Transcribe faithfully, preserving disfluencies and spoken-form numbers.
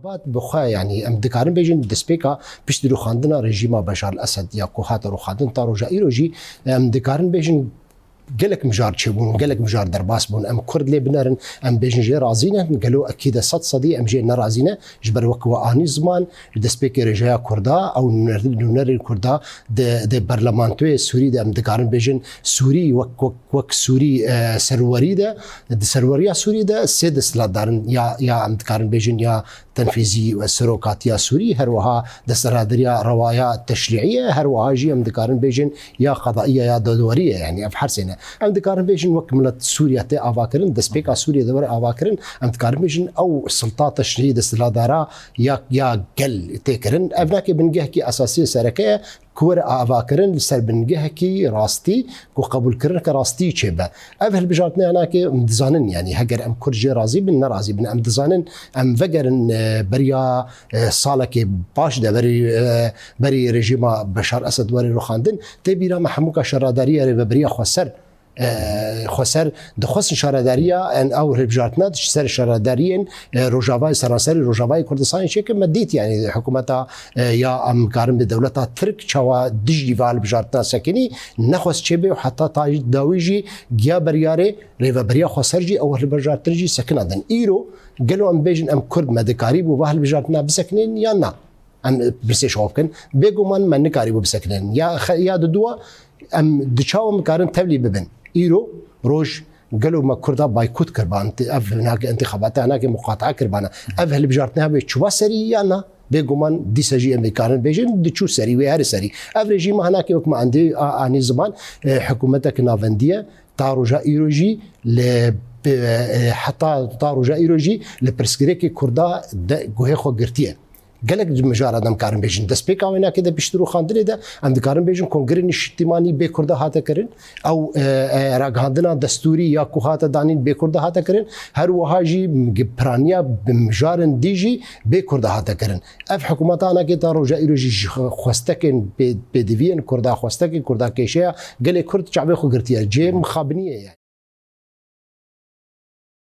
Bat bi xwe, yanî em dikarin bêjin destpêka piştî rûxandina rejîma Beşar el-Esed ya ku hate rûxandin ta roja îro jî em dikarin bêjin gelek mijar çêbûn, gelek mijar derbas bûn. Em Kurd lê binerin, em bêjin jê razî ne, gelo ekî de sed sedî em jê nerazî ne, ji ber wek we anî ziman, ji destpêkê rêjeya Kurda, ew nûner-, nûnerên Kurda di, di berlemantoyê Sûrî de em dikarin bêjin Sûrî wek, wek, wek Sûrî, e, serwerî de, di serweriya Sûrî de sê desthilatdar in ya, ya em dikarin bêjin ya tenfîzî û serokatiya Sûrî, her wiha desthilatdariya rewaya teşrîî ye, her wiha jî em dikarin bêjin ya qedaiye ya dadwerî ye, yanî ev her sê ne. Em dikarin bêjin wek milet Sûriye tê avakirin, destpêka Sûriye de were avakirin, em dikarin bêjin ew silta teşrîî desthilatdara ya, ya gel tê kirin. Ev nake bingehekî esasî sereke ye, ku were avakirin li ser bingehekî rastî, ku qebûlkirineke rastî çêbe. Ev hilbijartinê hinakê em dizanin, yanî heger em Kurd jê razî bin, nerazî bin, em dizanin, em vegerin, e, beriya, e, salekê baş de, berî, e, berî rejîma Beşar Esed were rûxandin, tê bîra me hemûka şaredariyê rêveberiya xweser, e, xweser dixwestin şaredariya en ew hilbijartina ji ser şaredariyên, e, Rojavayê, seranserî Rojavayê Kurdistanê çêkin. Me dît, yanî hikûmeta, e, ya em karin bi dewleta Tirk çawa dijî va hilbijartina sekinî nexwest çêbe û heta ta dawî jî giya beryarê rêveberiya xweser jî ew hilbijartin jî sekina din. Îro gelo em bêjin em Kurd me dikarîbû va hilbijartina bisekinin yan na? Em pirsê ji xwe bikin. Bêguman me nikarîbû bisekinin. Ya xe-, ya diduwa em di çawa em karin tevlî bibin. Îro roj gelo me Kurda baykot kirban, ev hinake intixabata hinake muqatea kirbana. Ev hilbijartine hebe çûba serî ya na? Bêguman dîsa jî em ê karin bêjin diçû serî, wê here serî. Ev rejîma hinake wek me andî, a-, anî ziman, e, hikûmetek navendî ye. Ta roja îro jî li, e, heta ta roja îro jî li pirsgirêkê Kurda de guhê xwe girtiye. Gelek ji mijara de em karin bêjin. Destpêka wênakê de pişt rûxandinê de em dikarin bêjin Kongrê Niştîmanî bê Kurda hate kirin. Ew, e, e, ragihandina destûrî ya ku hate danîn bê Kurda hate kirin. Her wiha jî piraniya bi mijarên dî jî bê Kurda hate kirin. Ev hikûmeta hinakê ta roja îro jî ji xwestekên pê-, pêdiviyên Kurda, xwestekên Kurda kêşeya gelê Kurd çavê xwe girtiye. Cê mixabiniyê ye.